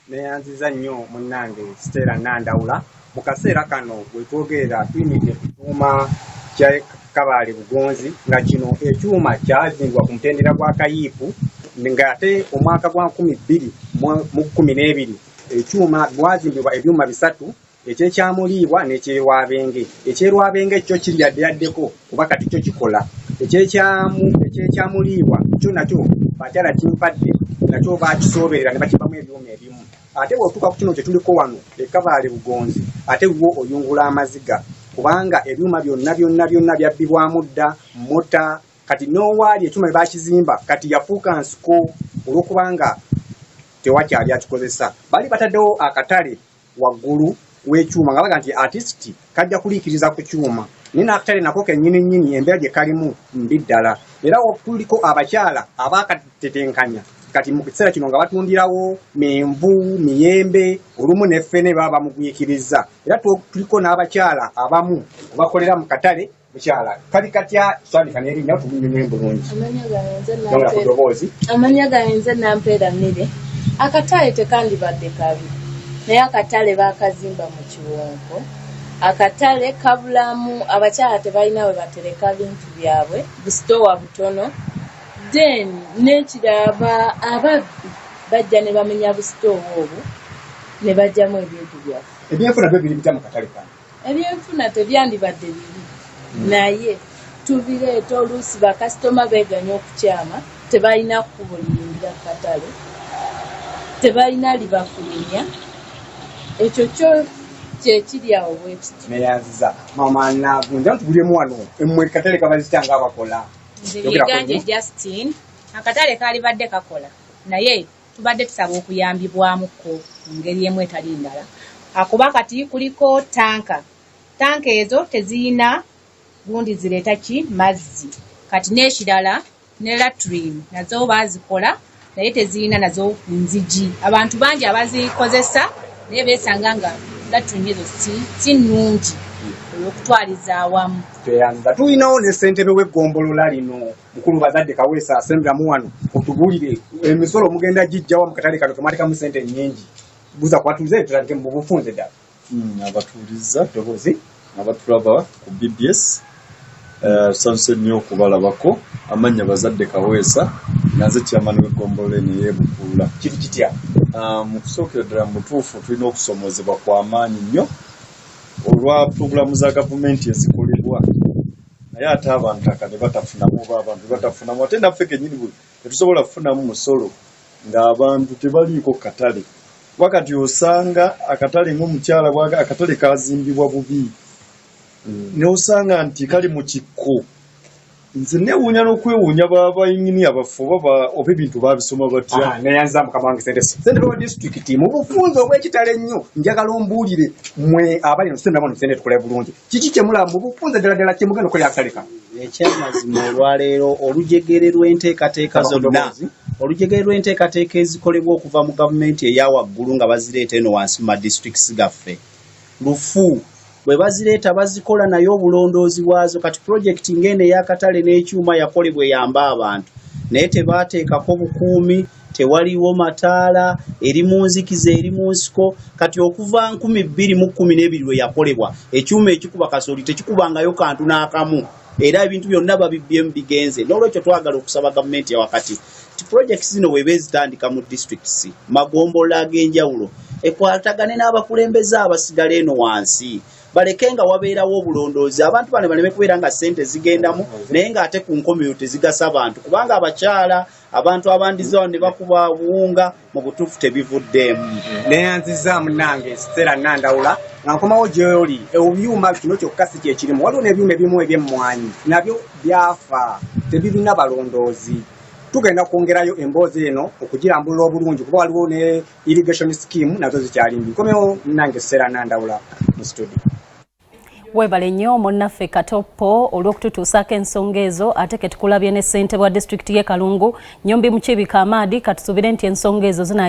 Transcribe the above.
Neyanziza nnyo munnange Stella Nandawula. Mu kaseera kano wetwogerera tuyimiridde ku kyuma kya Kabaale Bugonzi, nga kino ekyuma kyazimbibwa ku mutendera gwa Kayiipu, ng'ate omwaka gwa 2012 ekyuma gwazimbibwa ebyuma bisatu, ekyekyamuliibwa n'ekyerwabenge. Ekyerwabenge kyo kiri yadde yaddeko kuba kati kyo kikola. Ekyekyamuliibwa kyo nakyo bakyala kimpadde nakyo bakisooberera ne bakibamu ebyuma ebimu. Ate bw'otuuka ku kino kye tuliko wano e Kabaale Bugonzi, ate wo oyungula amaziga, kubanga ebyuma byonna byonna byonna byabbibwamu dda mota. Kati n'owaali ekyuma bwe bakizimba kati yafuuka nsiko olw'okubanga tewakyali akikozesa. Baali bataddewo akatale waggulu w'ekyuma nga baga nti artist kajja kuliikiriza ku kyuma, naye n'akatale nako kennyini nnyini embeera gye kalimu mbi ddala. Era kuliko abakyala abaakatetenkanya kati mu kiseera kino nga batundirawo menvu, miyembe, olumu ne ffene baba bamugwikirizza. Era tuliko n'abakyala abamu bakolera mu katale. Mukyala, kali katya? Tutandika n'erinnya, tubunyonyoe bulungi. Yongera ku ddoboozi. Amannya gange nze Nampeera Mmire. Akatale tekandibadde kabi, naye akatale baakazimba mu kiwonko. Akatale kabulamu, abakyala tebalina we batereka bintu byabwe, busitoowa butono. Then n'ekirala, ababbi bajja ne bamenya busitoowa obwo ne baggyamu ebintu byaffe. Ebyenfuna byo biri bitya mu katale kano? Ebyenfuna tebyandibadde bibi, naye tubireeta oluusi bakasitoma beeganya okukyama, tebalina kkubo liyingira ku katale, tebalina libafulumya. Ekyo kyo kyekiri awo bwe kityo. Neyanziza mama nagunja ntuguliremu wano emmwe katale kabazitya nga abakola? Nze Yogera ku Byeganje nnyo. Justin. Akatale kaalibadde kakola, naye tubadde tusaba okuyambibwamukko mu ngeri emu etali ndala, akuba kati kuliko tanka, tanka ezo teziyina gundi zireeta ki mazzi. Kati n'ekirala, ne latrine nazo baazikola naye teziyina nazo nzigi. Abantu bangi abazikozesa naye beesanga nga latrine ezo si nnungi olw'okutwaliza awamu. Tweyanziza. Tulinawo ne ssentebe w'eggombolola lino, mukulu Bazadde Kaweesa. Asemberamu wano otubuulire emisolo mugenda gijjawa mu katale kano kemwatekamu ssente nnyingi. Buza kubatuuze, tutandike mu bufunze ddala. Abatuuliza Ddoboozi. abatulaba ku BBS, tusanyuse nnyo okubalabako. Amannya Bazadde Kaweesa, nga nze chairman w'eggombolola eno ey'Ebukuula. Kiri kitya? Mu kusookera ddala, mu butuufu tulina okusomoozebwa kwa maanyi nnyo olwa pulogulaamu za gavumenti ezikolebwa, naye ate abantaka ne batafunamu oba abantu ne batafunamu. Ate naffe kennyini tetusobola kufunamu musolo ng'abantu tebaliiko katale, kuba kati osanga akatale ng'omukyala bwaga akatale kazimbibwa bubi, n'osanga nti kali mu kikko. Nze neewuunya n'okwewuunya bayinginiya baffe oba ebintu babisoma batya. Ah, neyanziza mukama wange ssentebe wa disitulikiti. Mu bufunze obw'ekitalo ennyo, njagala ombuulire mmwe abali eno semberamu wano, sente tukole bulungi, kiki kyemulaba mu bufunze ddala ddala kyemugenda okukolera akatale kano? Ekyamazima, olwaleero olujegere lw'enteekateeka Saba ku zonna, ddoboozi. olujegere lw'enteekateeka ezikolebwa okuva mu gavumenti eya waggulu nga bazireeta eno wansi mu madisitulikisi gaffe lufu. Bwe bazireeta bazikola, naye obulondoozi bwazo, kati pulojekiti ng'eno ey'akatale n'ekyuma yakolebwa eyambe abantu, naye tebaateekako bukuumi, tewaliwo mataala, eri mu nzikiza, eri mu nsiko. Kati okuva 2012 lwe yakolebwa, ekyuma ekikuba kasooli tekikubangayo kantu n'akamu, era ebintu byonna babibbyemu bigenze. N'olwekyo twagala okusaba gavumenti yawakati ti projects zino bweba ezitandika mu districts, magombolola ag'enjawulo, ekwatagane n'abakulembeze abasigala eno wansi, baleke nga wabeerawo obulondoozi, abantu bano baleme kubeera nga ssente zigendamu naye ng'ate ku nkomerero tezigasa bantu, kubanga abakyala, abantu abandize wano ne bakuba buwunga, mu butuufu tebivuddeemu. Neyanziza munnange Stella Nandawula. Nga nkomawo gy'oli, ebyuma kino kyokka si kyekirimu, waliwo n'ebyuma ebimu eby'emmwanyi nabyo byafa, tebirina balondoozi. Tugenda kwongerayo emboozi eno okugirambulula obulungi, kuba waliwo ne irrigation scheme nazo zikyali mbi. Nkomewo munnange Stella Nandawula mu studio. Weebale nnyo munnaffe Katoppo olw'okututuusaako ensonga ezo. Ate ke tukulabye ne ssentebe wa disitulikiti y'e Kalungu, Nyombi Mukiibi Kamaadi. Katusuubire nti ensonga ezo zinayi